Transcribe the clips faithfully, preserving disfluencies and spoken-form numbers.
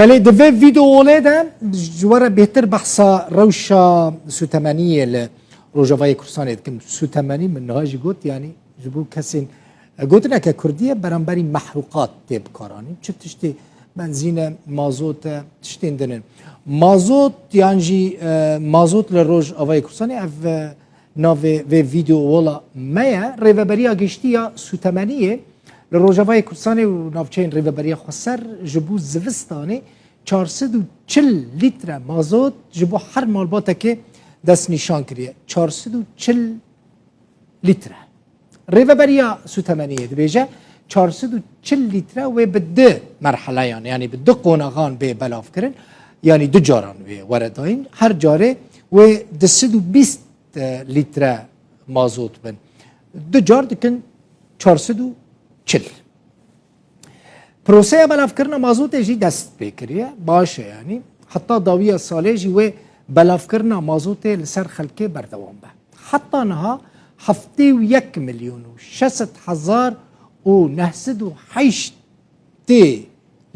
Belê, di vê vîdeolê de ji we re bêhtir behsa rewşa sûtemeniyê li Rojavayê Kurdistanê dikim. Sûtemenî min niha jî got, yanî ji bo kesên, e, gotineke kurdî ye, beramberî mehrûqat tê bikaranîn. Çi tiştê benzîn e, mazot e, tiştên din in. Mazot yan jî, e, mazot li Rojavayê Kurdistanê ev, e, navê vê vîdeola me ye. Rêveberiya Giştî ya Sûtemeniyê li Rojavayê Kurdistanê û navçeyên Rêveberiya Xweser ji bo zivistanê çar sed û çil lître mazot ji bo her malbatekê destnîşan kiriye. Çar sed û çil lître. Rêveberiya Sûtemeniyê dibêje, çar sed û çil lître wê bi du merheleyan, yanî bi du qonaxan bê belavkirin, yanî du caran wê were dayîn. Her carê wê du sed û bîst lître mazot bin. Du car dikin çar sed û çil. Proseya belavkirina mazotê jî dest pê kiriye. Baş e yanî. Heta dawiya salê jî wê belavkirina mazotê li ser xelkê berdewam be. Heta niha heftê û yek milyon û şeş sed hezar û neh sed û heştê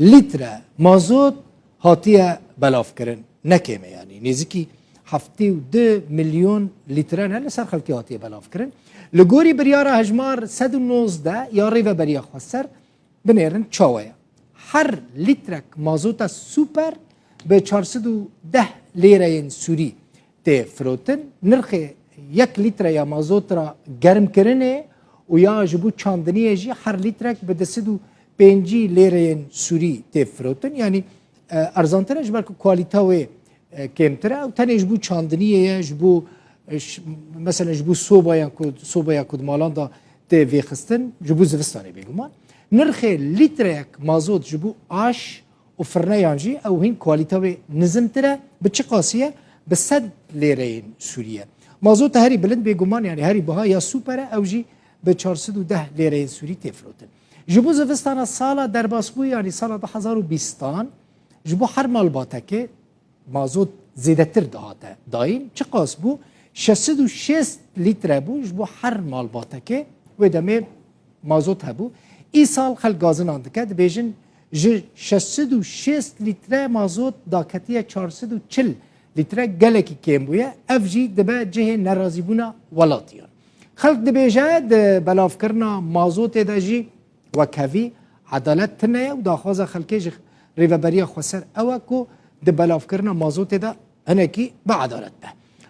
lître mazot hatiye belavkirin. Ne kêm e yanî. Nêzîkî heftê û du milyon lître ne li ser xelkê hatiye belavkirin. Li gorî biryara hejmar sed û nozdeh ya Rêveberiya Xweser, binêrin çawa ye. Her lîtrek mazota super bi çar sed û deh lêreyên Sûrî tê firotin. Nirxê yek lître ya mazot ra germkirinê û ya ji bo çandiniyê jî her lîtrek bi du sed û pêncî lêreyên Sûrî tê firotin. Yanî, e, erzantir e, ji ber ku kualîta wê, e, kêmtir e û tenê ji bo çandiniyê ye, ji bo, e, ş-, mesela ji bo sobayan ku, sobaya ku di malan de tê vêxistin, ji bo zivistanê bêguman. Nirxê lîtreyek mazot ji bo aş û firneyan jî ew hîn kualîta wê nizimtir e. Bi çi qasî ye? Bi sed lêreyên Sûrî ye. Mazota herî bilind bêguman, yanî herî biha ya super e, ew jî bi çar sed û deh lêreyên Sûrî tê firotin. Ji bo zivistana sala derbasbûyî, yanî sala du hezar û bîstan, ji bo her malbatekê mazot zêdetir dihate dayîn. Çiqas bû? Şeş sed û şêst lître bû ji bo her malbatekê. Wê demê mazot hebû. Îsal xelk gazinan dike, dibêjin ji şeş sed û şêst lître mazot daketiye çar sed û çil lître, gelekî kêm bûye. Ev jî dibe cihê nerazîbûna welatiyan. Xelk dibêje di belavkirina mazotê de jî wekhevî edalet tune ye û daxwaza xelkê ji Rêveberiya Xweser ew e ku di belavkirina mazotê de hinekî bi edalet be.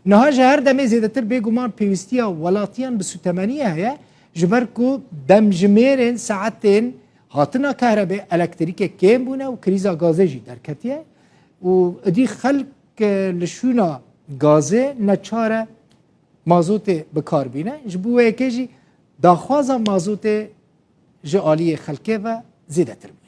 Niha ji her demê zêdetir bêguman pêwîstiya welatiyan bi sûtemeniyê heye, ji ber ku demjimêrên saetên hatina kahrebê, elektrîkê kêm bûne û krîza gazê jî derketiye û idî xelk, e, li şûna gazê neçar e mazotê bi kar bîne. Ji bo wê yekê jî daxwaza mazotê ji aliyê xelkê ve zêdetir bû.